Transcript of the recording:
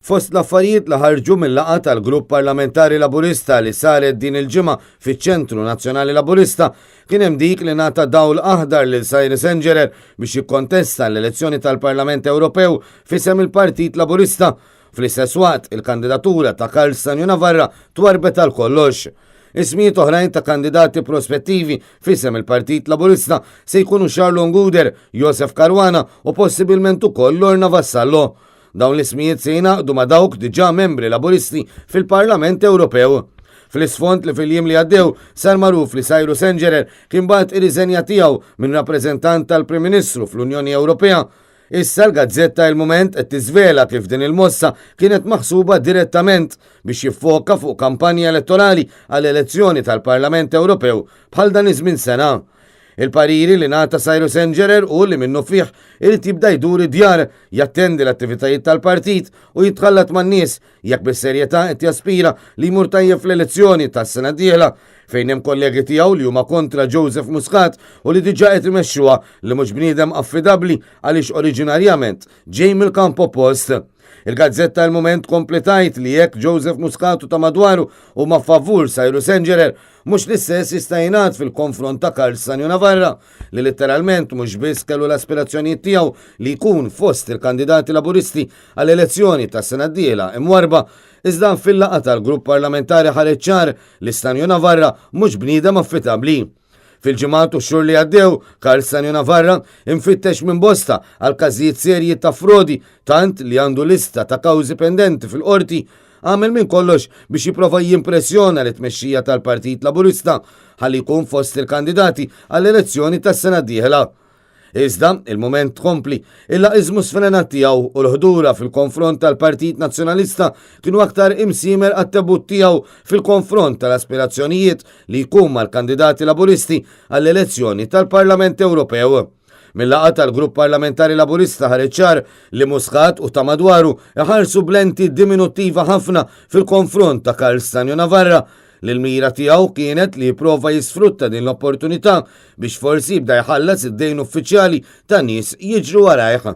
Fost l-affarijiet li ħarġu mil-laqgħa tal-Grupp Parlamentari Laburista li saret din il-ġimgħa fiċ-Ċentru Nazzjonali Laburista kien hemm dik li ngħata dawl aħdar lil Cyrus Engerer biex jikkontesta l-elezzjoni tal-Parlament Ewropew f'isem il-Partit Laburista. Fl-istess waqt, il-kandidatura ta' Karl Stanju Navarra twarrbet għal kollox. Ismijiet oħrajn ta' kandidati prospettivi f'isem il-Partit Laburista se jkunu Charlon Gouder, Josef Caruana u possibilment ukoll Lorna Vassallo. Dawn l-ismijiet se jingħaqdu ma' dawk diġà membri Laburisti fil-Parlament Ewropew. Fl-isfond li fil-jiem li għaddew sar magħruf li Cyrus Engerer kien bagħat ir-riżenja tiegħu minn rappreżentant tal-Prim Ministru fl-Unjoni Ewropea, issa l-gazzetta Il Mument qed tiżvela kif din il-mossa kienet maħsuba direttament biex jiffoka fuq kampanja elettorali għall-elezzjoni tal-Parlament Ewropew bħal dan iż-żmien sena. Il-pariri li ngħata Cyrus Engerer hu li minnufih irid jibda jdur id-djar, jattendi l-attivitajiet tal-partit u jitħallat man-nies jekk bis-serjetà qed jaspira li jmur tajjeb fl-elezzjoni tas-sena d-dieħla fejn hemm kollegi tiegħu li huma kontra Joseph Muscat u li diġà qed imexxuha li mhux bniedem affidabbli għaliex oriġinarjament ġej mill-kamp oppost. Il-gazzetta Il-Mument tkompli tgħid li jekk Joseph Muscat u ta' madwaru huma favur Cyrus Engerer Mhux l-istess jista' jingħad fil-konfront ta' Karl Sanjo Navarra, li litteralment mhux biss kellu l-aspirazzjonijiet tiegħu li jkun fost il-kandidati Laburisti għall-elezzjoni tas-sena d-dieħla imwarrba, iżda fil-laqgħa tal-grupp parlamentari ħareġ ċar li Stanjo Navarra mhux bniedem affidabbli. Fil-ġimgħat u x-xhur li għaddew, Karl Stanjo Navarra imfittex minn bosta għal każijiet serji ta' frodi tant li għandu lista ta' kawżi pendenti fil-qorti għamel minn kollox biex jipprova jimpressjona lit-tmexxija tal-Partit Laburista ħalli jkun fost il-kandidati għall-elezzjoni tas-sena d-dieħla. Iżda, il-mument tkompli, il-laqiżmu sfrenat tiegħu u l-ħdura fil-konfront tal-Partit Nazzjonalista kienu aktar imsiemer għat-tebut tiegħu fil-konfront tal-aspirazzjonijiet li jkun mal-kandidati Laburisti għall-elezzjoni tal-Parlament Ewropew. Mil-laqgħa tal-Grupp Parlamentari Laburista ħareġ ċar li Muscat u ta' madwaru iħarsu b'lenti diminuttiva ħafna fil-konfront ta' Karl Stanio Navarra li l-mira tiegħu kienet li jipprova jisfrutta din l-opportunità biex forsi jibda jħallas id-dejn uffiċjali ta' nies jiġru warajh.